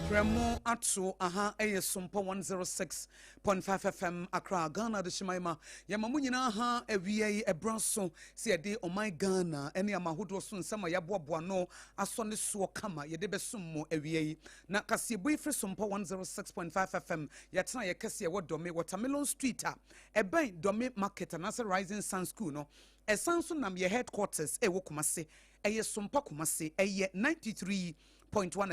Prɛmo ato aha ɛyɛ Sompa 106.5 FM Accra Ghana de hyema ma yɛma mo nyinaa ha awia yi ɛbra so sɛ yɛde ɔman Ghana ɛne ama ahodoɔ so nsɛm a yɛaboaboa no asɔ ne soɔ kama yɛde bɛsom mo awia yi. Na kaseɛbɔ yi firi Sompa 106.5 FM yɛatena yɛ kɛseɛ ɛwɔ Dome Watermelon Street a ɛbɛn Dome Market anaasɛ Rising Sun School no. Ɛsan so nam yɛ headquarters ɛwɔ Kumase, ɛyɛ Sompa Kumase, ɛyɛ 93.1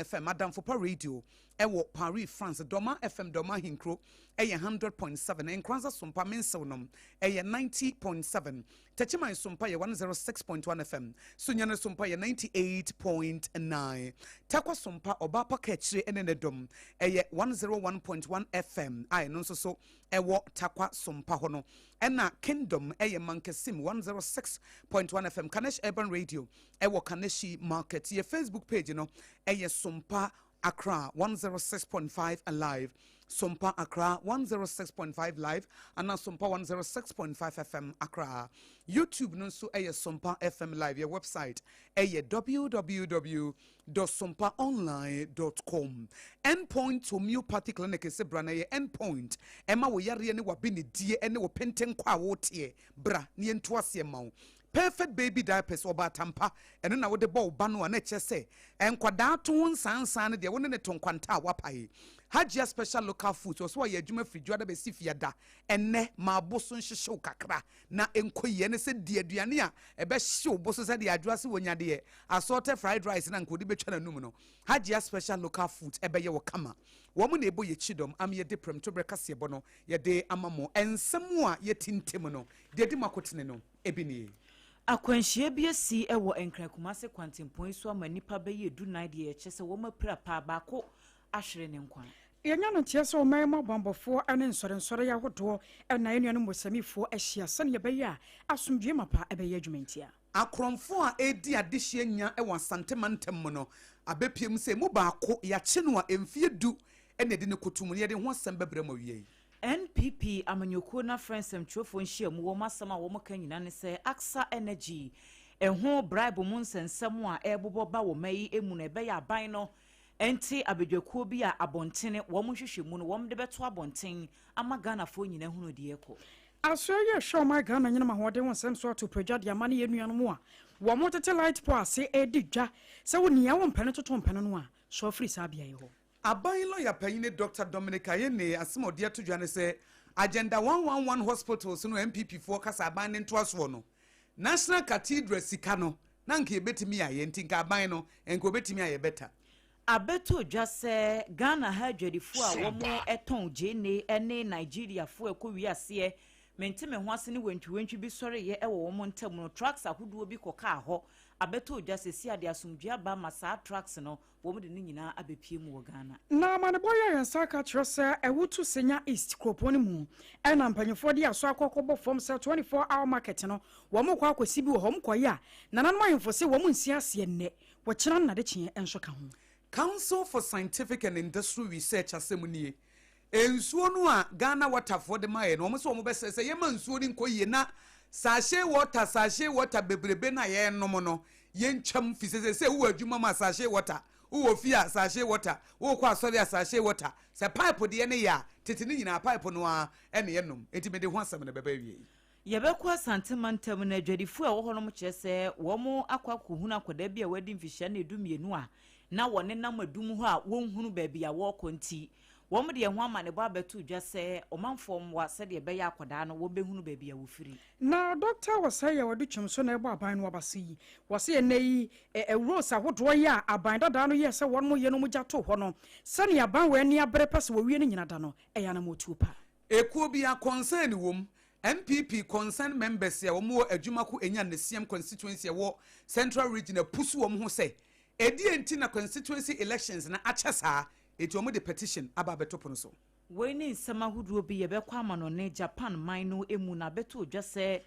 FM, Adamfopa Radio ɛwɔ Paris, France, Dɔma FM Dɔma Ahenkuro ɛyɛ 100.7, Nkoranza Sompa Mensew nom ɛyɛ 90.7, Techiman Sompa yɛ 106.1 FM, Sunyani Sompa yɛ 98.9, Tarkwa Sompa Ɔbaapa Kaakyire ɛne ne dɔm ɛyɛ 101.1 FM a ɛno nso so ɛwɔ Tarkwa Sompa hɔ no, ɛna Kingdom ɛyɛ Mankasim 106.1 FM, Kanesh Urban Radio ɛwɔ Kaneshi Market. Yɛ Facebook page no ɛyɛ Sompa Accra 106.5 Live, Sompa Accra 106.5 Live, ana Sompa 106.5 FM Accra. YouTube no nso ɛyɛ Sompa FM Live. Yɛ website ɛyɛ www.sompaonline.com. Endpoint Homeopathy Clinic sɛ bra na yɛ Endpoint ɛma wo yareɛ ne wabe ne die ne wo pentenkɔ a woteɛ bra ne yɛnto aseɛ ma wo. Perfect Baby Diapers ɔba atampa ɛno na wode bɔ wo ba no a na ɛkyerɛ sɛ nkwadaa to ho nsansan no deɛ wo ne ne to nkwanta a wapae. Hajia Special Local Foods ɔso ayɛ adwuma firi dwoada bɛsi fiada ɛnɛ ma abo so nhyehyew kakra na nkɔ yie ne sɛ di aduane a ɛbɛhyew bo so sɛdeɛ adwoa se wɔnya deɛ assorted fried rice na nka ɔde bɛtwa n'anum no. Hajia Special Local Foods ɛbɛyɛ wɔ kama. Wɔn na ɛbɔ yɛkyi dɔm am yɛde prɛmtoberɛ kaseɛbɔ no yɛde ama mo. Nsɛm a yɛtintim no deɛ di mu akotene no ebi nie. Akwanhyia bi asi wɔ Nkran Kumase kwantempɔn yi so ama nnipa bɛyɛ 14 deɛ ɛkyɛ sɛ wɔn apira paa, baako ahwere ne nkwa. Yɛanya no nteɛ sɛ ɔman mu abanbɔfoɔ ne nsɔrensɔre ahodoɔ na yɛn nuanom Mosamifoɔ ahyia sɛdeɛ ɛbɛyɛ a asomdwoeɛ mapa bɛyɛ adwuma ntia. Akorɔmfoɔ a ɛredi adehyeɛ nya wɔ Asante mantam mu no abɛpue mu sɛ emu baako yɛakye no a mfeɛ du na yɛde no kɔto mu no, yɛde ho asɛm bɛbrɛ mo awiei. NPP amanyɔkuo no afrɛ nsɛmtwerɛfoɔ nhyiamu, wɔn asɛm a wɔka nyinaa ne sɛ Aksa Energy ɛho bribe mu nsɛnsɛm a ɛrebobɔ ba wɔ ma yi mu no ɛbɛyɛ aban no nte abadwakuo bi a abɔntene wɔn nhwehwɛmu no wɔn de bɛto abɔnten ama Ghanafoɔ nyinaa hunu deɛ ɛkɔ. Asoɛ yi ɛhwɛ ɔman Ghana nyinam ahoɔden ho nsɛm so ato pagya de ama ne yɛn nuanom a wɔn tete light pole ase redi dwa sɛ wo nea wo mpɛ no toto mpɛ no no a, sɔre firi saa beaeɛ hɔ. Aban lɔya panyini Dɔkta Dominic Ayine asɛm a ɔde ato dwa ne sɛ Agenda 111 hospitals no NPP foɔ kasa aban ne ntoasoɔ no National Cathedral sika no na nka yɛbɛtumi ayɛ nti nka aban no nka ɔbɛtumi ayɛ better. Abɛtɔ dwa sɛ Ghana ha adwadifoɔ a wɔtɔn gyeene ne Nigeriafoɔ a ɛkɔ wiaseɛ mente me ho ase ne wantwiwantwi bi sɔreeɛ wɔ wɔn ntam no, trucks ahodoɔ bi kɔkaa hɔ. Abɛtɔ dwa sɛsi a de asomdwoeɛ aba ma saa trucks no wɔn de ne nyinaa abɛpue mu wɔ Ghana. Na amanebɔ yi a yɛn nsa aka kyerɛ sɛ Awutu Senya East kuropɔn no mu na mpanyinfoɔ de aso akɔ akɔbɔ fam sɛ 24 hour market no wɔn rekɔ akɔsi bi wɔ hɔ, wɔn kɔeɛ a nananom ahemfo se wɔn nsi aseɛ nnɛ, wɔkyena no nadekyeɛ nso ka ho. Council for Scientific and Industrial Research asɛm nie, Nsuo no a Ghana Water foɔ de maeɛ no, wɔn sɛ wɔn bɛsrɛ sɛ yɛma nsuo no nkɔ yie na sachet water, sachet water bebrebe no a yɛrenom no, yɛntwam, fi sɛ sɛsɛ wowɔ adwuma mu a sachet water, wowɔ fie a sachet water, wokɔ asɔre a sachet water. Sɛ pipe deɛ no yɛ a, tete no nyinaa pipe no ara na yɛnom. Enti mede ho asɛm no bɛba awiei. Yɛbɛkɔ Asante mantam no, adwadifoɔ a ɛwɔ hɔnom kyerɛ sɛ wɔn akɔ akɔhunu akwadaa bi a wadi mfihyia no 12 a na wɔnenam adum hɔ a wɔnhunu baabi a wɔrekɔ nti, wɔn de ɛho amanebɔ abɛto dwa sɛ ɔmanfoɔ mmoa sɛdeɛ ɛbɛyɛ akwadaa no wɔbɛhunu baabi a wɔfiri. Na Dɔkta Osei a ɔde twam so na ɛbɔ aban no abase yi, wɔse ɛnnɛ yi roads ahodoɔ yi a aban dadaa no yɛɛ sɛ wɔn yɛ no wɔn gya too hɔ no, sɛnea aban wɔ ani abere pɛ sɛ wɔwie no nyina da no, ɛyɛ anammɔtuo pa. Ekuo bi a concern wom, NPP concern members a wɔn wɔ Adwumako Enyan Nesiam constituency a ɛwɔ Central Region apusu wɔn ho sɛ ɛdeɛn nti na constituency elections no akyɛ saa, enti wɔn de petition aba abɛto pono so. Wei ne nsɛm ahodoɔ bi yɛbɛkɔ amanɔne Japan man no mu na abɛtoo dwa sɛ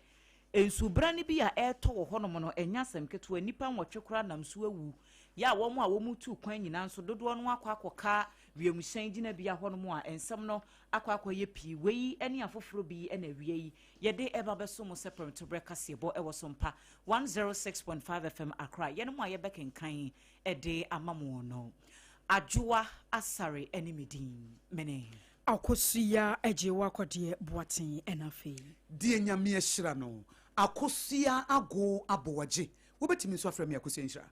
nsubrane bi a ɛretɔ wɔ hɔnom no ɛnyɛ asɛm ketewa, nnipa nwɔtwe koraa nam so awu, yɛ a wɔn a wɔtu kwan nyinaa nso dodoɔ no akɔ akɔka wiemhyɛn gyinabea hɔnom a nsɛm no akɔ akɔyɛ pii. Wei ne afoforɔ bi na awia yi yɛde ɛba bɛso mo sɛ prɛmtoberɛ kaseɛbɔ ɛwɔ so mpa 106.5 FM Accra. Yɛn mu a yɛbɛkenkan de ama mo no, Adwoa Asare ne me din. Mene. Akosua Agyewa Kɔdeɛ Boateng ɛna afei. Deɛ Nyame ahyira no. Akosua Ago Aboagye. Wobɛtumi nso afrɛ me Akosua Nhyira.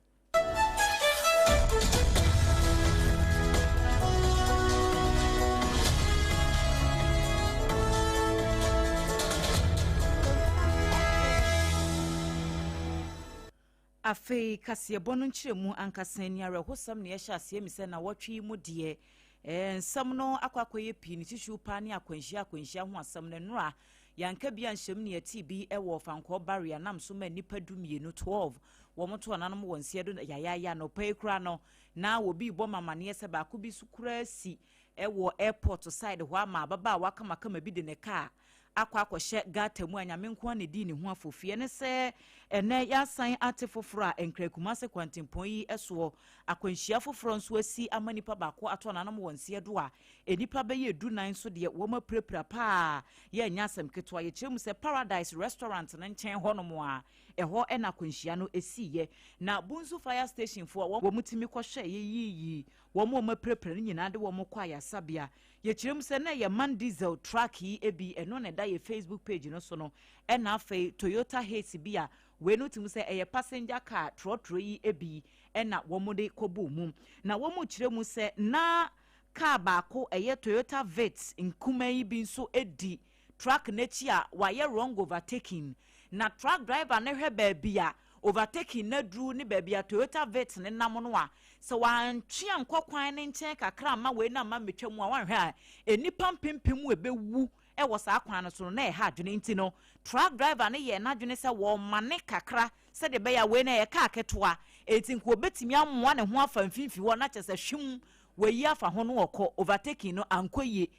Afei kaseɛbɔ no nkyerɛmu ankasa ni, awerɛhosɛm na yɛhyɛ aseɛ mi sɛ nnawɔtwe yi mu deɛ eh, nsɛm no akɔ akɔyɛ pii, ne titiriw paa ne akwanhyia akwanhyia ho asɛm no. Nnora yɛanka bi anhyɛm ne yɛtee bi wɔ Fankɔɔ Barrier nam so ma nnipa 12, 12, wɔn to ananom wɔ nseɛ do yayaaya. Anɔpa yi koraa no na obi rebɔ me amaneɛ sɛ baako bi so koraa si wɔ airport side hɔ ama ababaawa kamakama bi de ne kaa akɔ akɔhyɛ gutter mu a Nyame nko ara na edii ne ho afofie. Ɛne sɛ ɛnnɛ yɛasan ate foforɔ a Nkran Kumase kwantempɔn yi soɔ akwanhyia foforɔ nso asi ama nipa baako ato ananom wɔ nseɛ do a nnipa bɛyɛ 14 nso deɛ wɔn apirapira paa yɛ ɛnyɛ asɛm ketewa. Yɛkyerɛ mu sɛ Paradise Restaurant no nkyɛn hɔnom a ɛhɔ na akwanhyia no siiɛ na Bunsu Fire Station foɔ a wɔn tumi kɔhwɛeɛ yiyi wɔn a wɔapirapira no nyinaa de wɔn kɔ ayasabea. Yɛkyerɛ mu sɛ na ɛyɛ Man Diesel truck yi bi, ɛno na ɛda yɛ Facebook page no so no, ɛna afei Toyota Hiace bi a wei no tumi sɛ ɛyɛ passenger car trɔtrɔ yi bi ɛna wɔde kɔbɔɔ mu. Na wɔkyerɛ mu sɛ na car baako ɛyɛ Toyota Vitz nkumaa yi bi nso di truck no akyi a wayɛ wrong overtaking. Na truck driver no hwɛ baabi a overtaking no aduru ne baabi a Toyota Vitz no nam no a, sɛ wantwe ankɔ kwan no nkyɛn kakra amma wei no amma mmetwa mu a, wanhwɛ a nnipa mpempem ɛbɛwu wɔ saa kwan no so no, na ɛha adwene. Nti no, truck driver no yɛɛ n'adwene sɛ wɔmane kakra sɛdeɛ ɛbɛyɛ a wei no ɛyɛ kaa ketewa, enti nka ɔbɛtumi amoa ne ho afa mfimfini hɔ na kyerɛ sɛ hwim wayi afa ho no ɔkɔ. Overtaking no ankɔ yie.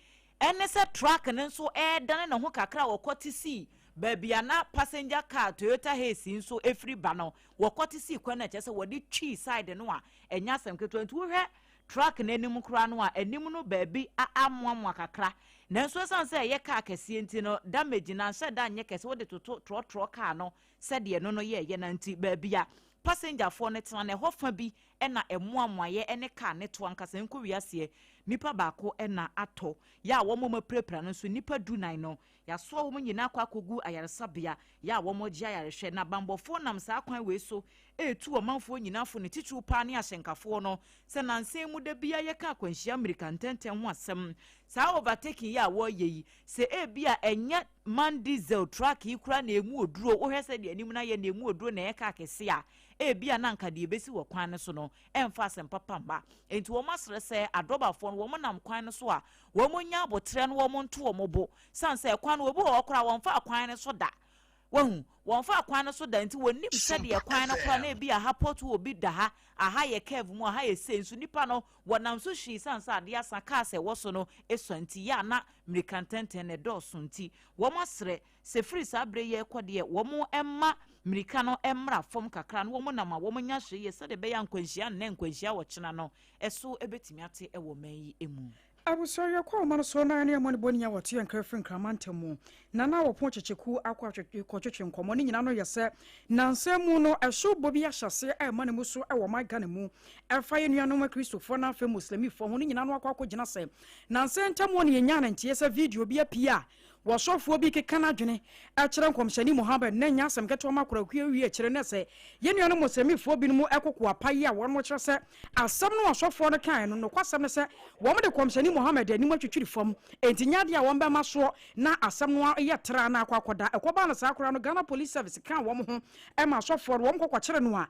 Ɛne sɛ truck no nso redane ne ho kakra a wɔkɔte sii baabi a na passenger car Toyota Hiace yi nso firi ba no, wɔkɔte sii kwan no a kyerɛ sɛ wɔde twii side no a ɛnyɛ asɛm ketewa. Nti wohwɛ truck no anim koraa no a, anim no baabi amoamoa kakra. Nanso ɛsiane sɛ ɛyɛ car kɛseɛ nti no, damage no anhyɛ da nyɛ kɛse. Wode toto trɔtrɔ car no sɛdeɛ ɛno no yɛeɛ no nti, baabi a passengerfoɔ no tena no, ɛhɔ fa bi na ɛmoamoaeɛ ne car no to ankasa nkɔ wiaseɛ. Nipa baako na atɔ. Yɛ a wɔn a wɔapirapira no nso, nnipa 14 no, yɛasoa wɔn nyinaa akɔ akɔgu ayaresabea, yɛ a wɔregye ayarehwɛ. Na banbɔfoɔ nam saa kwan wei so retu ɔmanfoɔ nyinaa fo, ne titiriw paa ne ahyɛnkafoɔ no, sɛ nnansa yi mu da biara yɛka akwanhyia mmirika ntɛntɛm ho asɛm. Saa overtaking yi a wɔreyɛ yi, sɛ ebia ɛnyɛ man diesel truck yi koraa na ɛmu oduro, wohwɛ sɛdeɛ anim no ayɛ na ɛmu oduro na ɛyɛ kaa kɛse a, ebia na anka deɛ ɛbɛsi wɔ kwan no so no ɛmfa asɛm papa mma. Enti wɔasrɛ sɛ adrɔbafoɔ no wɔnam kwan no so a, wɔnnya aboterɛ na wɔnto wɔn bo. Sane sɛ kwan no, obi wɔ hɔ koraa a wɔmfaa kwan no so da. Wahu? Wɔmfaa kwan no so da nti wɔnnim sɛdeɛ kwan no koraa na ebi aha pothole bi da ha, aha yɛ curve mu, aha yɛ sei. Nso nnipa no, wɔnam so hwii sane sɛ adeɛ asa, cars a ɛwɔ so no sua nti, yɛ a na mmirika ntɛntɛn no ɛdɔɔso nti, wɔasrɛ Sɛ firi saa berɛ yi rekɔ deɛ, wɔmma mmirika no mmra fam kakra na wɔnam a wɔnya hwee yɛ sɛdeɛ ɛbɛyɛ a nkwanhyia nnɛ, nkwanhyia ɔkyena no so bɛtumi ate wɔ ɔman yi mu. Abusua yɛkɔ ɔman no so na yɛne amanibɔni a wɔte yɛn kra firi Nkraman ntam mu na na wɔpɔn kyekyeku akɔ kɔtwetwe nkɔmmɔ. Ne nyinaa no yɛ sɛ nnansa mu no ɛhyew bɔ bi ahyɛ aseɛ ɛrema ne mu so wɔ ɔman Ghana mu ɛfa yɛn nuanom Akristofoɔ na afei Muslimifoɔ ho. Ne nyinaa no akɔ akɔgyina sɛ nnansa ntam hɔ na yɛnyaa no nteɛ sɛ video bi apue a. Wɔsɔfoɔ bi keka n'adwene kyerɛ Nkɔmhyɛni Muhammad na ɛnyɛ asɛm ketewa ma korakua wie akyire ne sɛ yɛn nuanom Muslimifoɔ binom koko apa yi a wɔn kyerɛ sɛ asɛm no asɔfoɔ no kaeɛ no nokwasɛm ne sɛ wɔn de Kɔmhyɛni Muhammad anim atwitwiri fam enti nyɛ adeɛ a wɔn bɛma soɔ na asɛm no ayɛ tra na akɔ akɔda. Ɛkɔbaa no saa koraa no Ghana Police Service kaa wɔn ho ma asɔfoɔ no wɔn kɔkɔkyere no a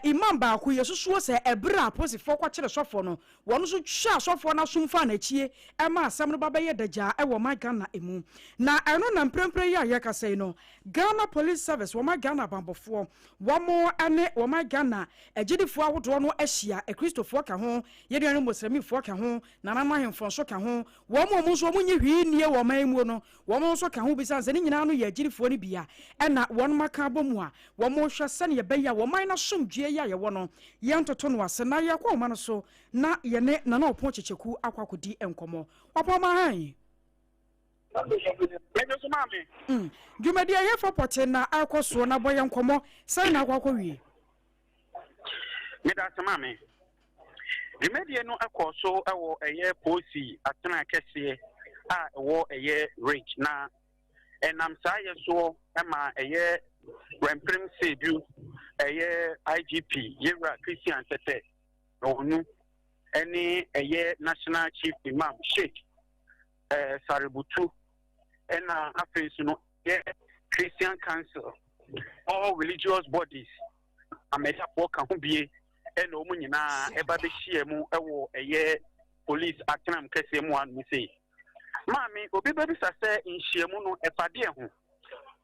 Imam baako yɛsusuo sɛ ɛberɛ a apolisifoɔ kɔkyere sɔfoɔ no Wɔn nso twaa asɔfoɔ no asom faa n'akyie maa asɛm no ba bɛyɛ dagyaa wɔ ɔman Ghana mu. Na ɛno na mprempren yi a yɛrekasa yi no, Ghana Police Service, wɔn Ghana abanbɔfoɔ, wɔn ne wɔn Ghana agyidifoɔ ahodoɔ no ahyia, Akristofoɔ ka ho, yɛn nuanom Muslimifoɔ ka ho, nananom ahemfo nso ka ho, wɔn a wɔn nso wɔn nnye hwee nnie wɔ ɔman yi muo no, wɔn nso ka ho bi sane sɛ ne nyinaa no yɛ agyidifoɔ no bi a ɛna wɔn aka abɔ mu a wɔrehwɛ sɛdeɛ ɛbɛyɛ a wɔman no asomdwoeɛ yi a yɛwɔ no yɛntoto no ase na yɛkɔ ɔma no so na yɛne Nana Ɔpɔn Kyekyeku akɔ akɔdi nkɔmmɔ. Ɔpɔn ma hann. Mɛdwo so maame. Dwumadi a ɛyɛ fa pɔte na ɛrekɔ soɔ na bɔ yɛn nkɔmmɔ sɛn na akɔ akɔwie. Meda ase maame. Dwumadie no kɔɔ so wɔ ɛyɛ Posi atena kɛseɛ a ɛwɔ ɛyɛ Ridge na ɛnam saa yɛ soɔ ma ɛyɛ Wɛmprem Seidu ɛyɛ IGP Yewura Christian Tɛtɛ Ɔnu ɛne ɛyɛ National Chief Imam Sheikh ɛɛ Saributu ɛna afei nso no yɛ Christian Council all religious bodies amɛyafoɔ ka ho bie ɛna wɔn nyinaa ɛba bɛhyia mu ɛwɔ ɛyɛ police atenam kɛseɛ mu anom sei. Maame, obi bɛbisa sɛ nhyiamu no ɛfa deɛ ho?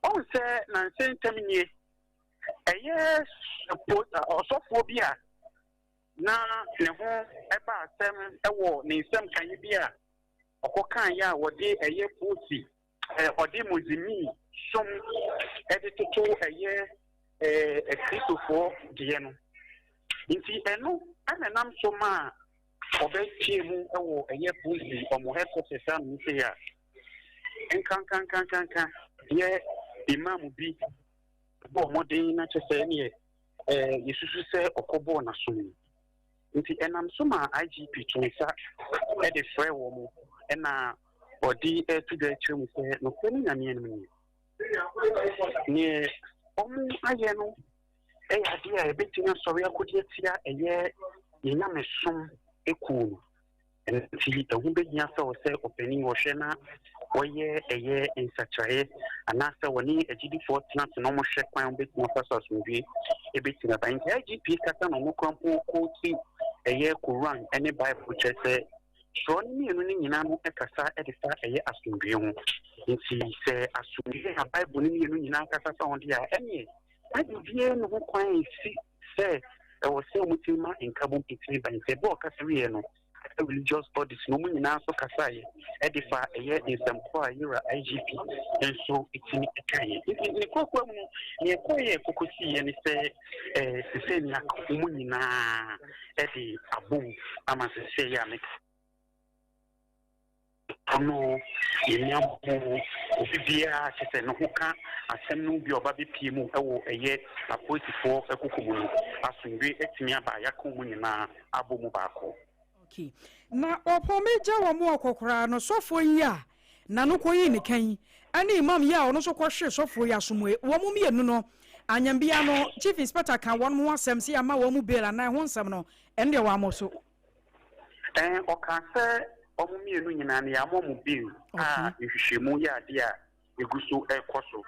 Ɔhu sɛ nansa ntam nie, ɛyɛ ɔsɔfoɔ bi a na ne ho ɛba asɛm ɛwɔ ne nsɛm kan bi a ɔkɔkaeɛ a wɔde ɛyɛ posi ɔde Muslimi som ɛde toto ɛyɛ Kristofoɔ deɛ no. Nti ɛno ɛna nam so maa ɔbɛpie mu wɔ ɛyɛ polisi ɔmo headquarters a mo sɛ a nkankankankanka yɛ imam bi bɔ mmɔden na kyɛ sɛ ɛneɛ ɛɛ yɛsusu sɛ ɔkɔbɔɔ n'asom no nti ɛnam so ma IGP to nsa ɛde frɛ wɔ mo ɛna ɔde ɛto dwa akyerɛ mu sɛ nokorɛ no Nyame anim nie neɛ ɔmo ayɛ no ɛyɛ adeɛ a yɛbɛtumi asɔre akɔdi atia ɛyɛ yɛn nyamesom ekuo no. Ɛno nti ɛho bɛhia sɛ wɔ sɛ ɔpanin wɔhwɛ na wɔyɛ ɛyɛ nsakyeraeɛ anaasɛ wɔne agyidifoɔ tena ase na wɔhwɛ kwan a wɔbɛtumi afa so asomdwie ɛbɛtumi aba. Nti IGP kasa na ɔno kora mpo kɔɔti ɛyɛ Koran ne Bible kyerɛ sɛ twerɛ no mmienu no nyinaa no kasa de fa ɛyɛ asomdwie ho. Nti sɛ asomdwie a Bible no mmienu nyinaa kasa fa ho deɛ a ɛneɛ Bible biara nni ho kwan nsi sɛ ɛwɔ sɛ wɔtumi ma nkabom tumi ba. Nti ɛberɛ a ɔkasa wieɛ no, religious bodies no wɔn nyinaa nso kasaeɛ ɛde fa ɛyɛ nsɛm korɔ a yɛwura IGP nso tumi kaeɛ. Nti ne kokoa mu no, nea ɛkɔeɛ ɛkɔkɔsiiɛ ne sɛ ɛɛ sesei nea wɔn nyinaa ɛde abom ama sesei a meka. Ɔno, yɛnni aboɔ, obi biara kyerɛ sɛ ne ho ka asɛm no bi a ɔba bɛpie mu wɔ ɛyɛ apolisifoɔ koko mu no, asomdwoeɛ atumi aba a yɛaka wɔn nyinaa abɔ mu baako. Okay. Na ɔpɔn me gya wɔn ɔkɔ koraa no sɔfoɔ yi a n'ano kɔyii ne kan ɛne imam yi a ɔno nso kɔhwee sɔfoɔ yi asom yi wɔn mmienu no anyambia no chief inspector ka wɔn ho asɛm sɛ yɛama wɔn mu bail anaa ɛho nsɛm no ɛno deɛ wɔammɔ so. Ɛɛ, ɔkaa sɛ wɔn mmienu nyinaa no, yɛama wɔn bail a nhwehwɛmu yɛ adeɛ a ɛgu so rekɔ so.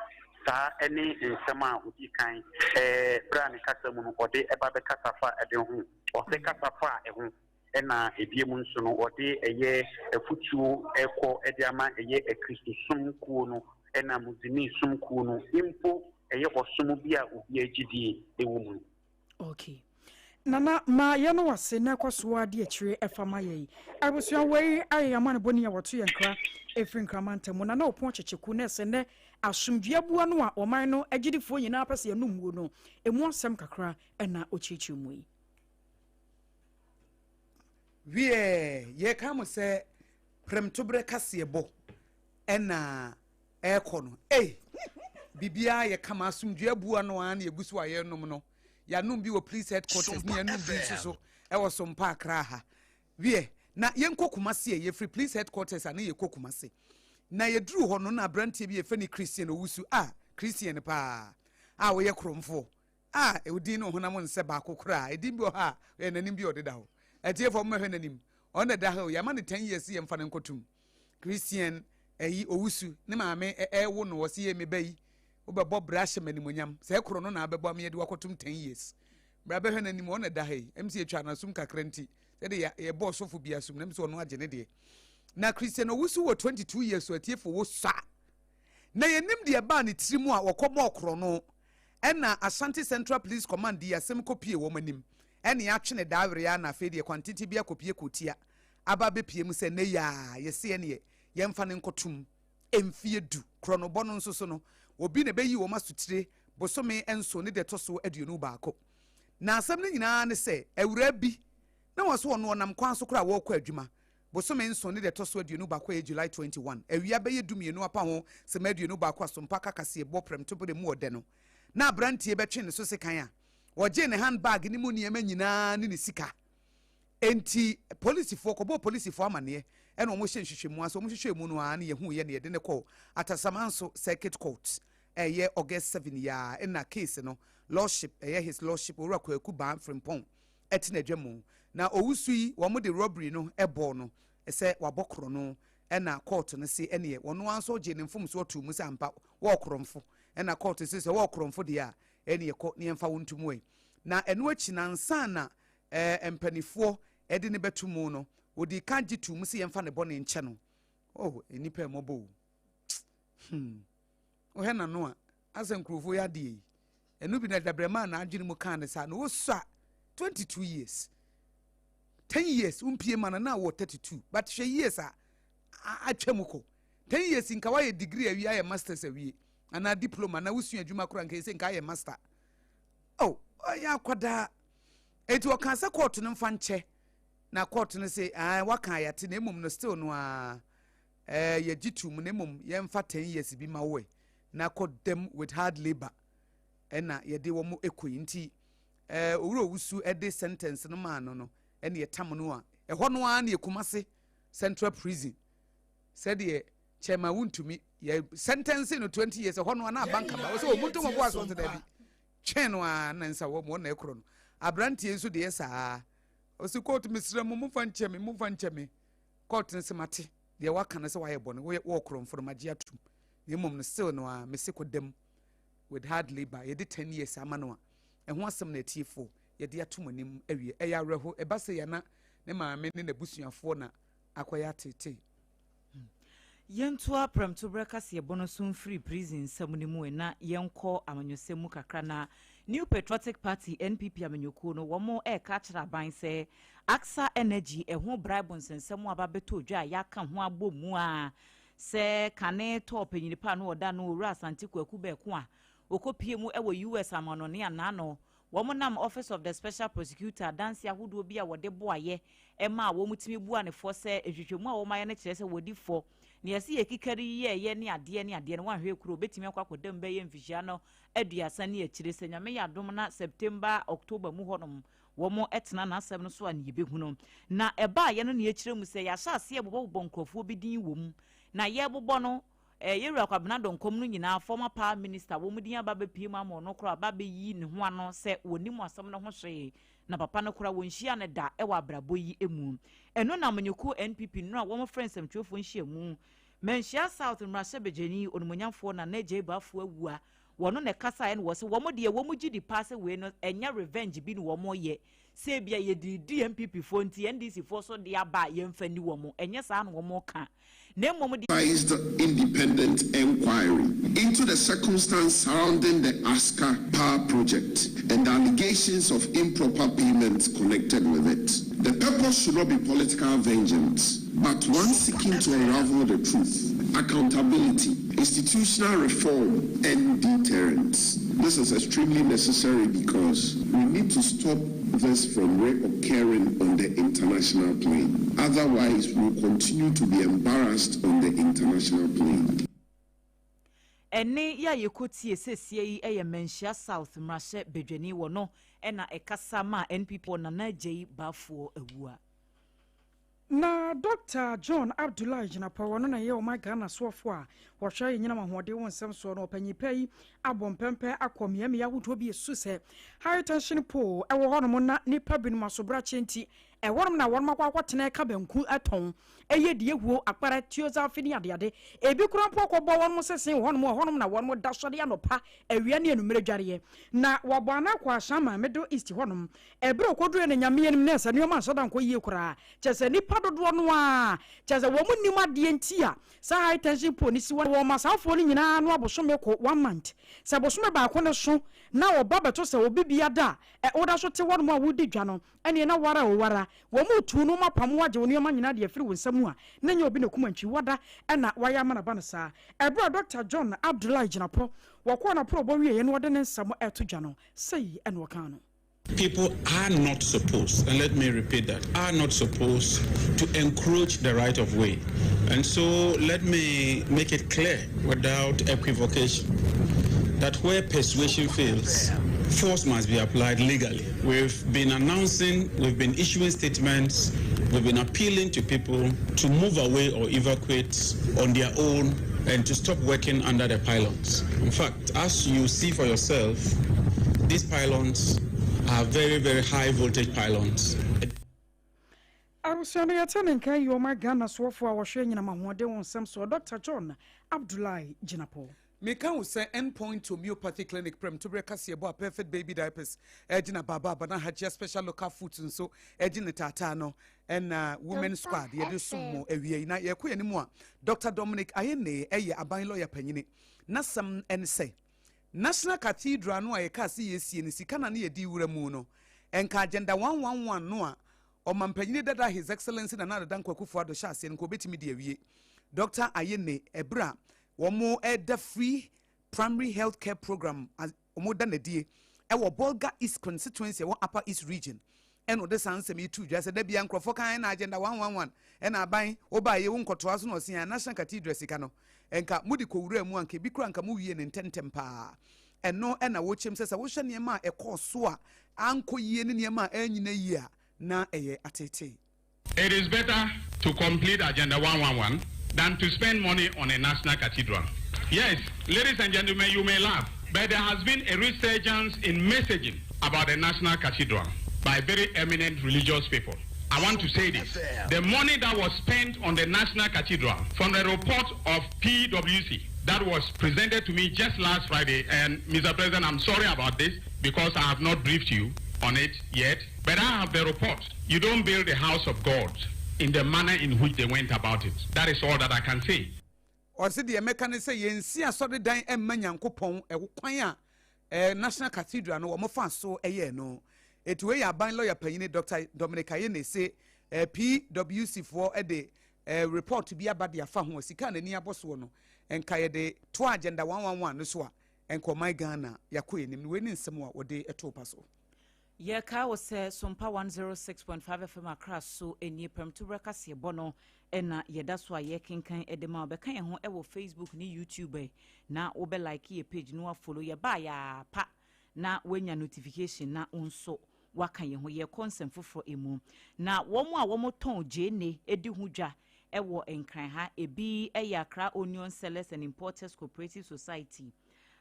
Saa ne nsɛm a ɔdii kan berɛ a ne kasa mu no ɔde ba bɛkasa fa ɛde ho. Ɔsɛ kasa fa ɛho ɛna ebiem nso no ɔde ɛyɛ afutuo ɛkɔ de ama ɛyɛ Akristosom kuo no ɛna Muslimi som kuo no mpo ɛyɛ ɔsom bi a obiara gyidie ɛwɔ mu no. Okay. Nana ma yɛno wase na ɛkɔ so ara di akyire ɛfa ma yɛn. Abusua wei ayɛ yɛn amanebɔni a wɔto yɛn nkra ɛfiri Nkraman ntam. Nana Opon Kyekyeku na ɛsɛ nnɛ asomdwoeɛ abua no a ɔman no agyidifoɔ nyinaa pɛ sɛ yɛnom muo no, ɛmu asɛm kakra ɛna ɔkyerɛkyerɛ mu yi. Wiɛ, yɛka mo sɛ prɛmtoberɛ kaseɛbɔ ɛna ɛrekɔ no. Ei! Biribiara yɛ kama, asomdwoeɛ abua no ara na yɛgu so a yɛrenom no. Yɛanom bi wɔ police headquarters ne yɛanom bi nso so ɛwɔ Sompa Accra ha. Wiɛ, na yɛnkɔ Kumasi ɛ, yɛfiri police headquarters a na yɛkɔ Kumasi. Na yɛduruu hɔ no, na aberanteɛ bi a yɛfrɛ no Christian Owusu, a Christian paa, a ɔyɛ korɔmfoɔ, a odin ne ɔhonam nsɛ baako koraa. Edin bi wɔ hɔ a, ɛyɛ n'anim bi a ɔdeda hɔ. Atiefoɔ, mommɛhwɛ n'anim. Ɔno na ɛda ha o, yɛama no 10 years sɛ yɛmfa no nkɔtom. Christian ɛyi Owusu, ne maame ɛrewo no, ɔse yei me ba yi, wobɛbɔ bra ahyɛ me animuonyam. Sɛ ɛkorɔ no na abɛbɔ ama yɛde wo akɔtom 10 years. Bra bɛhwɛ n'anim, ɔno na ɛda ha yi. Ɛm sɛ yɛtwa n'asom kakra nti, sɛdeɛ yɛbɔ ɔsɔfo bi asom, na ɛm sɛ ɔno agye ne deɛ. Na Christian Owusu wɔ 22 years so atiefo wo sua. Na yɛnim deɛ ɛbaa ne tiri mu a wɔkɔbɔɔ korɔno. Ɛna Ashanti Central Police Command dii asɛm kɔpie wɔn anim. Ɛne yɛatwe ne daawere ara na afei deɛ kwantenten bi akɔpie kɔtia aba abɛpie mu sɛ nnɛ yi ara yɛse ɛneɛ yɛmfa no nkɔtom mfie du. Korɔnobɔ no nso so no obi na ɛbɛyi wɔn asotire bosome nson ne deɛ ɛtɔ so 21. Na asɛm no nyinaa ne sɛ awuraa bi na wɔse ɔno ɔnam kwan so koraa wɔrekɔ adwuma Bosome nson ne da ɛtɔ so 21 a ɛyɛ July 21, awia bɛyɛ 12 apa ho sima 21 asompa ka kaseɛbɔ prɛmtoberɛ mu ɔdɛ no, na aberanteɛ bɛtwe ne so sekan a ɔgyee ne handbag no mu nneɛma nyinaa ne ne sika. Enti polisifoɔ kɔbɔɔ polisifoɔ amaneɛ ɛna wɔn hyɛ nhwehwɛmu ase. Wɔn hwehwɛɛ mu no ara na yɛhuuiɛ na yɛde no kɔɔ Atasamanso Circuit Court ɛyɛ August 7 yi ara ɛna case no Lordship ɛyɛ His Lordship Owura Kwaku Baa Frimpong te n'adwa mu. Na owusu yi wɔn de robbery no bɔɔ no sɛ wabɔ korɔno ɛna court no se ɛneɛ wɔno ara nso gyee ne mfomsoɔ too mu sɛ ampa wɔɔ korɔmfo ɛna court se sɛ wɔɔ korɔmfo deɛ a ɛneɛ kɔ ne yɛmfa wo nto mu ɛ. Na ɛno akyi no ansa na ɛɛ mpanifoɔ ɛde no bɛto mu no wɔdii kan gye too mu se yɛmfa ne bɔne nkyɛ no. Oh nnipa ɛmɔbɔ o. Hmm. Wohwɛ n'ano a, asɛ nkurɔfoɔ yi adeɛ yi. Ɛno bi na dabrɛma a n'adwene mu kaa ne saa no, wosua 22 years. 10 years, wompie ma no na wɔ 32. But hwɛ years a atwa mu kɔ. 10 years nka woayɛ degree awie, ayɛ masters awie, anaa diploma, na wosua adwuma koraa nka ɛsɛ nka ayɛ master. Oh, ɔyɛ akwadaa. Enti ɔkaa sɛ kɔɔto no mfa nkyɛ. Na kɔɔto no se, ah, waka ayate na mmom no still no a Eh yɛgye to mu na mmom yɛmfa ten years bi ma wo ɛ na kɔ dam with hard labour ɛna yɛde wɔn kɔ yi nti eh, Owura Owusu ɛde sentence no maa no no ɛna yɛtam no a ɛhɔ no ara na Kumasi Central Prison sɛdeɛ chairman wuntumi yɛ sentence no 20 years ɛhɔ no ara na abanka ba wɔsɛ wɔn ntom ɔbo aso ɔsɛ daabi twɛn no ara na nsa wɔn wɔn na ɛkorɔ no aberanteɛ nso deɛ saa ɔsi kóòtù mesrɛ mo momfa nkyɛ me momfa nkyɛ me. Court no se mate deɛ waka no sɛ wayɛ bɔne, woyɛ wowɔ korɔmfo no magye atum. Na mmom no still no ara mese kɔ dam with hard labour. Yɛde 10 years ama no a, ɛho asɛm na atiefoɔ yɛde ato mo anim awie. Ɛyɛ awerɛho, ɛba sei a na ne maame ne n'abusuafoɔ na akɔyɛ ateetee. Yɛntoa prɛmtoberɛ kaseɛbɔ no so mfiri prison nsɛm no mu ɛ na yɛnkɔ amanyɔsɛm mu kakra na New Patriotic Party, NPP, amanyɔkuo no wɔn reka akyerɛ aban sɛ Aksa Energy ɛho bribe nsɛnsɛm aba bɛtɔ dwa a yɛaka ho abɔ mu a sɛ kane tɔɔ panyini pa no ɔda no Owura Asante Kwaku Bɛko a ɔkɔpie mu wɔ US amanɔne anaano wɔn nam Office of the Special Prosecutor adanse ahodoɔ bi a wɔde boayɛ maa wɔn tumi bua ne fɔ sɛ nhwehwɛmu a wɔayɛ no kyerɛ sɛ wɔdi fɔ nea ɛsɛ yɛ kikari yɛɛyɛ ne adeɛ ne adeɛ no wɔanhwɛ kuro bɛtumi akɔ akɔda mu bɛyɛ mfihyia no 30 ne akyire sɛ Nyame yɛ adom na September October mu hɔnom Wɔtena n'asɛm no so a, ne yɛbɛhunu. Na ɛbaeɛ no na yɛkyerɛ mu sɛ yɛahyɛ aseɛ rebobɔbobɔ nkurɔfoɔ bi din wɔ mu. Na yɛrebobɔ no, eh, Yɛwura Kwabena Donkɔm no nyinaa, former power minister, wɔn din aba abɛpue mu ama ɔno koraa aba abɛyi ne ho ano sɛ wɔnnim asɛm no ho hwee, na papa no koraa wɔnhyiaa no da wɔ abrabɔ yi mu. Ɛno na amanyɔkuo NPP nnora a wɔfrɛ nsɛmtwerɛfoɔ nhyiamu, Manhyia South mmarahyɛbadwani, Onimuonyamfoɔ Nana Adjei Baffour Awuah, Wɔno na ɛkasaeɛ no wɔ se wɔn deɛ wɔn gye di paa sɛ wei no ɛnyɛ revenge bi na wɔn yɛ sɛ ebia yɛde redi NPP foɔ nti NDC foɔ so de aba a yɛnfa nni wɔn ɛnyɛ saa na wɔn ka na mmom deɛ Advised independent enquiry into the circumstance surrounding the Aska power project and the allegations of improper payments connected with it. The purpose should not be political vengeance, but one seeking to unravel the truth, accountability, institutional reform, and deterrence. This is extremely necessary because we need to stop this from reoccurring on the international plane. Otherwise, we'll continue to be embarrassed on the international plane. Ɛnne yi a yɛkɔtie seesia yi yɛ Manhyia South mmarahyɛ badwani wɔ no na ɛkasa maa NPP wɔ Nana Adjei Baffour Awuah. Na Dɔkta John Abdullahi Jinapor, ɔno na ɛyɛ ɔman Ghana soɔfoɔ a wɔhwɛ anyinam ahoɔden ho nsɛm soɔ no, ɔpanyin pa yi abɔ mpɛmpɛ akɔ mmeammea ahodoɔ bi ɛsu sɛ high tension pole ɛwɔ hɔnom na nnipa binom asobrakyeɛ nti ɛhɔnom na wɔnom akɔ akɔtena ɛka banku ɛtɔn ɛyɛ deɛ huo akpara tuo zafe ne adeade ebi koraa mpo akɔbɔ wɔnom sese wɔ hɔnom ɛhɔnom na wɔnom da sɔre anɔpa awia ne anummerɛ dwareɛ na wɔabɔ ana akɔ Ashaiman Middle East hɔnom. Ɛberɛ a ɔkɔduruiɛ no Nyame anim na sɛ nneɛma anhyɛ da ankɔ yie koraa, kyerɛ sɛ nnipa dodoɔ no ara, kyerɛ sɛ wɔn nnim adeɛ nti a saa high tension pole no si hɔ, wɔma saa afoɔ no nyinaa ano abosome ko, one month. Sɛ bosome baako no so na ɔba bɛto sɛ obi bia da a, ɛ, woda so te hɔnom a woredi dwa no, ɛneɛ na wara o wara, wɔn retu no, wɔapam wo agye wo nneɛma nyinaa de afiri wo nsa mu a, na ɛnyɛ obi na ɔkum antwi, wada na wayɛ ama no aba no saa. Ɛberɛ a Dɔkta John Abdullahi Jinapor, wɔkɔɔ n'aporɔbɔ wieeɛ na ɔde ne nsɛm reto dwa no, sei na ɔkaa no. People are not supposed, and let me repeat that, are not supposed to encroach the right of way. And so let me make it clear without equivocation that where persuasion fails, force must be applied legally. We've been announcing, we've been issuing statements, we've been appealing to people to move away or evacuate on their own and to stop working under the pylons. In fact, as you see for yourself, these pylons are very, very high voltage pylons. Abusua no yɛte ne nka yi ɔma Ghana soɔfoɔ a wɔhwɛ anyinam ahoɔden ho nsɛm soɔ Dr. John Abdullahi Jinapor. Meka wo sɛ End Point Homeopathy Clinic prɛmtoberɛ kaseɛbɔ a Perfect Baby Diapers ɛgyina baaba na Hajia Special Local Foods nso ɛgye ne taataa no ɛna Women Squad yɛde som mo awia yi. Na yɛkɔ yɛn mu a, Dr. Dominic Ayene ɛyɛ aban lɔya panyini. N'asɛm ɛne sɛ National Cathedral no a yɛkaa sɛ yɛsie no, sika na ne yɛde wura mu no, ɛnka Agenda 111 no a ɔmampanyini dada His Excellency Nana Addo Dankwa Akufo-Addo hyɛ aseɛ no, nka obɛtumi de awie. Dr. Ayene, ɛberɛ a wɔn ɛda Free Primary Health Care Program wɔn da n'adie ɛwɔ Bolga East Constituency ɛwɔ Upper East Region, ɛna ɔde saa nsɛm yi to dwa sɛ da bia nkurɔfoɔ kan ɛna Agenda 111 ɛna aban woba yɛ wo nkɔtoa so na ɔsia National Cathedral sika no, nka mode kɔwura mu a, nka ebi kora nka mo wie ne ntɛntɛm paa. Ɛno ɛna wɔkyɛm sɛ wohwɛ nneɛma a ɛkɔɔ so a ankɔ yie ne nneɛma a ɛnyina yie a, na ɛyɛ atetee. It is better to complete Agenda 111 than to spend money on a national cathedral. Yes, ladies and gentlemen, you may laugh, but there has been a resurgence in messaging about the national cathedral by very eminent religious people. I want to say this. The money that was spent on the National Cathedral, from the report of PwC that was presented to me just last Friday, and Mr. President, I'm sorry about this because I have not briefed you on it yet, but I have the report. You don't build a house of God in the manner in which they went about it. That is all that I can say. Ɔse deɛ mɛka ne sɛ yɛnsi asɔredan mma Nyankopɔn ɛwo kwan a National Cathedral no wɔn fa so ɛyɛɛ no. Eti wei yɛ aban lɔya panyini Dr. Dominic Ayene se PwC foɔ ɛde report bi aba de afa ho a sika a n'ani abɔ soɔ no, nka yɛde toa Agenda 111 no so a, nka ɔman Ghana yɛakɔ anim no. Wei ne nsɛm a wɔde ɛtoo pa so. Yɛkae wo sɛ Sompa 106.5 FM Accra so nie. Prɛmtoberɛ kaseɛbɔ no ɛna yɛda so a yɛkenkan de ma. Wobɛka yɛn ho ɛwɔ Facebook ne YouTube ɛ na wobɛ like yɛ page no, afollow yɛbaa yɛa pa na woanya notification na wo nso waka yɛn ho. Yɛkɔ nsɛm foforɔ emu na wɔn a wɔtɔn gyeene di ho dwa ɛwɔ Nkran ha, ebi ɛyɛ Accra Onion Sellers and Importers Cooperative Society.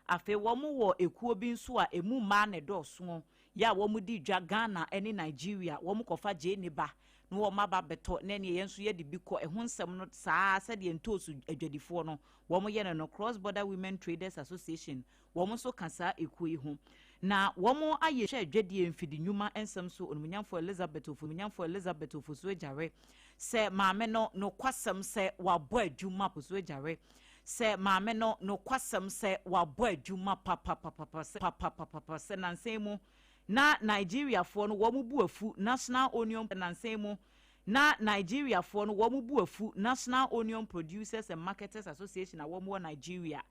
Afei wɔn wɔ ekuo bi nso a emu mmaa na ɛdɔɔso yɛ a wɔn di dwa Ghana ne Nigeria. Wɔn kɔfa gyeene ba na wɔn aba bɛtɔ na ɛneɛ yɛn nso yɛde bi kɔ ɛho nsɛm no saa sɛdeɛ ntoosu adwadifoɔ no wɔn yɛ no. Cross Border Women Traders Association, wɔn nso ka saa ekuo yi ho na wɔn ayɛ hwɛ adwadie mfidi nnwuma nsɛm so. Onimonyamfo Elizabeth Ofosu, Onimonyamfo Elizabeth Ofosu Agyare, sɛ maame no nokwasɛm sɛ wabɔ adwuma Ofosu Agyare, sɛ maame no nokwasɛm sɛ wabɔ adwuma papapapapa sɛ papapapapa sɛ nansan mu na Nigeriafoɔ no wɔn bu afu National Onion, nansan mu na Nigeriafoɔ no wɔn bu afu National Onion Producers and Marketers Association a wɔn wɔ Nigeria,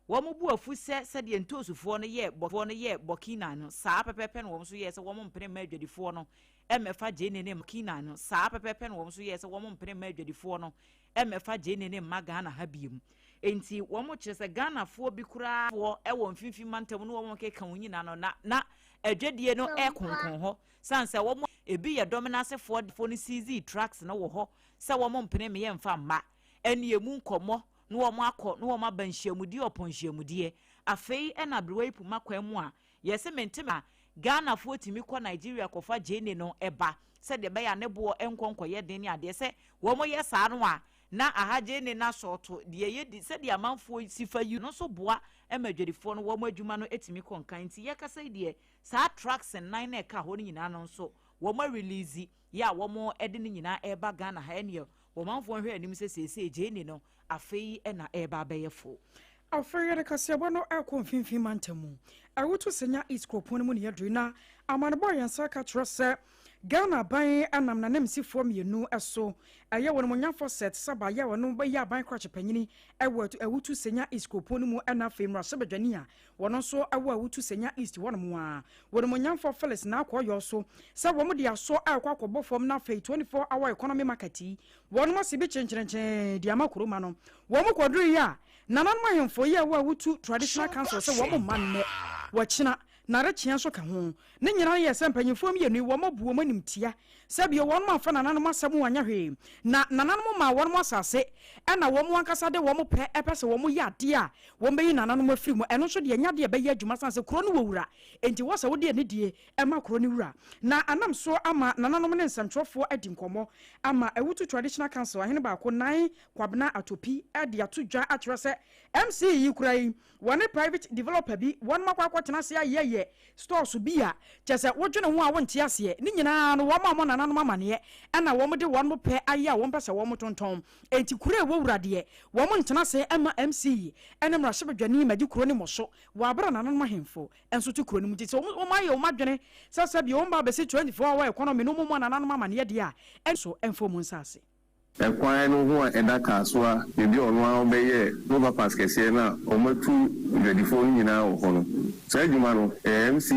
wɔn bu afu sɛ sɛdeɛ ntoosufoɔ no yɛ bɔfoɔ no yɛ Burkina no saa pɛpɛɛpɛ na wɔn nso yɛ sɛ wɔn mpene mma adwadifoɔ no mmɛfa gyeene ne Burkina no saa pɛpɛɛpɛ na wɔn nso yɛ sɛ wɔn mpene mma adwadifoɔ no mmɛfa gyeene ne mma Ghana ha biem. Nti wɔn kyerɛ sɛ Ghanafoɔ bi koraa foɔ ɛwɔ mfimfini mantam no, wɔn keka wɔn nyinaa no na adwadie no ɛkonkon hɔ san sɛ wɔn. Ebi yɛ dɔm n'asefoɔ foɔ no seize trucks no wɔ hɔ sɛ wɔn mpene me yɛmfa mma. Ɛne emu nkɔmmɔ na wɔn akɔ na wɔn aba nhyiamudie ɔpɔn nhyiamudie. Afei ɛna aberewa yi puma kwan mu a yɛsɛ mente a Ghanafoɔ tumi kɔ Nigeria kɔfa gyeene no ɛba sɛdeɛ ɛbɛyɛ a ne boɔ nkɔ nkɔyɛ den ne adeɛ sɛ wɔn yɛ saa no a na aha gyeene no asɔɔto deɛ yɛ di sɛdeɛ amanfoɔ si fa yi no nso boa ma adwadifoɔ no wɔn adwuma no tumi kɔ nkan. Nti yɛkasa yi deɛ, saa trucks nnan na ɛka hɔ no nyinaa no nso wɔn arelease yɛ a wɔn de ne nyinaa ɛreba Ghana ha. Ɛneɛ wɔn manfoɔ nhwɛ anim sɛ seesei gyeene no afei na ɛreba abɛyɛ fo. Afei yɛde kaseɛbɔ no rekɔ Mfimfini Mantam mu. Awutu Senya East kuropɔn no mu na yɛaduru na amanebɔ a yɛn nsa aka kyerɛ sɛ Ghana aban nam n'ananmusifoɔ mmienu so, ɛyɛ wɔn animuonyamfoɔ Seth Saba yɛ a ɔno yɛ aban krakye panyini wɔ Awutu Senya East kuropɔn no mu ɛna afei mmarahyɛbadwani a wɔn nso wɔ Awutu Senya East hɔnom a wɔn animuonyamfoɔ Phyllis Naakɔ Ɔyɔ so sɛ wɔn de asɔ rekɔ akɔbɔ fam na afei 24 hour economy market yi wɔn ase bi kyenkyerenkyee de ama kuroma no. Wɔn kɔdurui a Nananom ahemfo yi a ɛwɔ Awutu Traditional Council sɛ wɔn mma nnɛ, wɔkyena, na adekyea nso ka ho. Ne nyinaa yɛ sɛ mpanyimfoɔ mmienu yi wɔn abu wɔn animtia sɛ bio wɔn amfa nananom asɛm anyɛ hwee, na nananom maa wɔn asase ɛna wɔn ankasa de wɔn pɛ pɛ sɛ wɔn yɛ adeɛ a wɔn bɛyi nananom afiri mu. Ɛno nso deɛ ɛnyɛ adeɛ a ɛbɛyɛ adwuma sane sɛ kuro no wɔ wura, enti wɔ sɛ wode anidie ma kuro no wura. Na anam so ama nananom ne nsɛmtwerɛfoɔ adi nkɔmmɔ ama Awutu Traditional Council ahene baako, Nine Kwabena Atopi de ato dwa akyerɛ sɛ MC yi kura yi wɔne private developer bi wɔnom akɔ akɔtena ase ayɛyɛ stores bi a kyerɛ sɛ wodwene ho a wonte aseɛ. Ne nyinaa no wɔn a wɔn nananom amaneɛ ɛna wɔn de wɔn pɛ ayɛ a wɔn pɛ sɛ wɔn tontɔn. Enti kuro a ɛwɔ wura deɛ wɔn ntena ase mma MC yi ne mmarahyɛbadwani mmɛgye kuro no mmɔso wɔ abere a nananom ahemfo nso te kuro no mu. Nti sɛ wɔn ayɛ wɔn adwene sɛ sɛdeɛ wɔn ba abɛsi 24 hour economy no wɔn mu nananom amaneɛ deɛ a ɛnso ɛmfa wɔn nsa ase. Ɛkwan no ho a ɛda Kasoa, baabi a ɔno ara ɔbɛyɛɛ overpass kɛseɛ no a wɔatu dwadifoɔ no nyinaa wɔ hɔ no. Saa adwuma no, ɛyɛ MC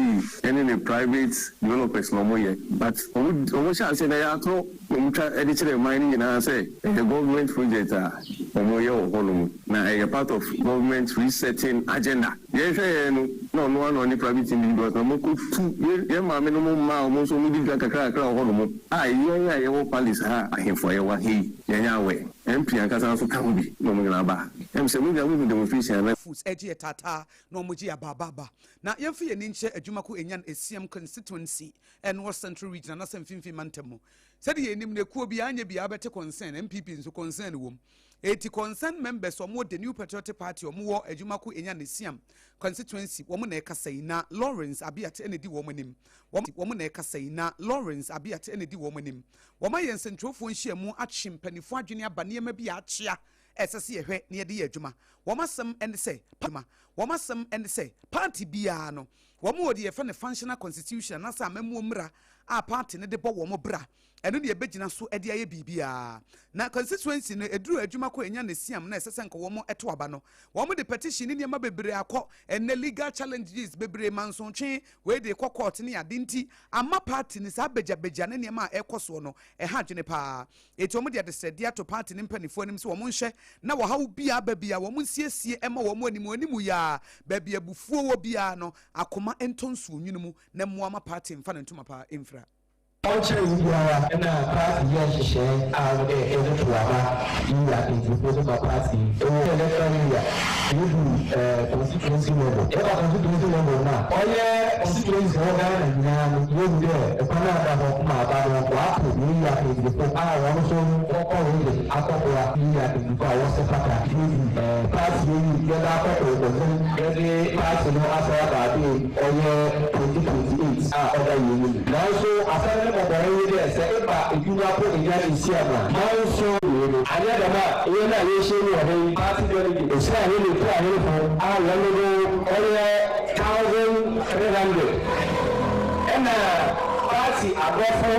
ne ne private developers na wɔyɛ but wɔn wɔhyɛ aseɛ no ɛyɛ atorɔ na wɔtwa de kyerɛ man no nyinaa sɛ ɛyɛ government project a wɔyɛ wɔ hɔnom na ɛyɛ part of government resetting agenda. Yɛhwɛ yɛn no, na ɔno ara na ɔne private individuals na wɔkɔtu yɛn maame nom mmaa a wɔn nso wɔdi dwa kakra kakra wɔ hɔnom a yɛn a yɛwɔ palace ha ahemfo a yɛwɔ ha yi yɛnyɛ aware. MP ankasa nso ka ho bi na wɔn nyinaa ba ha. Ɛm sɛ mo nyinaa mohu demonstration a na. Foods gye yɛ taataa na wɔn gye yɛ abaabaaba. Na yɛmfa yɛn ani nkyerɛ Adwumako Enyan Esiam Constituency ɛnoɔ Central Region anasɛ Mfimfini Mantam mu. Sɛdeɛ yɛnim no ekuo biara anyɛ biara bɛte concern, NPP nso concern wɔ mu. Eti concern members wɔn wɔ The New Patriotic Party wɔn wɔ Adwumako Enyan Esiam Constituency wɔn na ɛkasa yi na Lawrence Abiate na edi wɔn anim. Wɔn wɔn na ɛkasa yi na Lawrence Abiate na edi wɔn anim. Wɔn ayɛ nsɛntwerɛfoɔ nhyiamu atwe mpanimfoɔ adwene aba nneɛma bi a akyea a ɛsɛ sɛ yɛhwɛ na yɛde yɛ adwuma. Wɔn asɛm ne sɛ, adwuma. Wɔn asɛm ne sɛ, party biara no, wɔn wɔ deɛ yɛfrɛ no functional constitution anaasɛ amammuo mmara a party no de bɔ wɔn bra. Ɛno na yɛbɛgyina so de ayɛ biribiara. Na constituency no, ɛduru adwuma kɔ ɛnya ne siam na ɛsɛ sɛ nka wɔn to aba no, wɔn de petition ne nneɛma bebree akɔ. Ɛnnɛ legal challenges bebree, mansotwe, wei de kɔ court ne ade nti, ama party no saa bagyabagya ne nneɛma a ɛrekɔ soɔ no, ɛha adwene paa. Enti wɔn de adesrɛdeɛ ato party no mpanimfoɔ anim sɛ wɔn nhwɛ na ɔhaw biara ba biara wɔn nsiesie mma wɔn anim anim yi ara, baabi abufuo wɔ biara no, akoma ntɔ nsuo nwunu mu na mmoa ma party mfa ne ntoma pa mfira. Ɔnnkyɛr yi biara nna party yɛɛ nhyehyɛɛ a ɔwɔ dɛ yɛdze tow aba yi akandzifo dze ma party yi wɔ electoral area yedu constituency level. Yɛba constituency level no a, ɔyɛ constituencies a ɔwɔ Ghana nyina no yehu dɛ kwan a ɔda hɔ ma aba no wɔapow yeyi akandzifo a hɔn so wɔkɔ region akɔboa yeyi akandzifo a wɔsɛ fata yedu party eyi yɛdze akɔtow kodzen yɛdze party no asan aba abɛn ɔyɛ 2028 a ɔda hɛn enyim. Naaso asɛm no mbɔbɔree nye dɛ sɛ eba edwuma po nnya nhyiam a, manso wei no. Annyɛ dɛm a, hɛn a yeehyia mu wɔ ha yi, party delegate, ehyia hɛn ekuahemfo a hɔn dodow ɔyɛ 1,300, nna party adɔfo.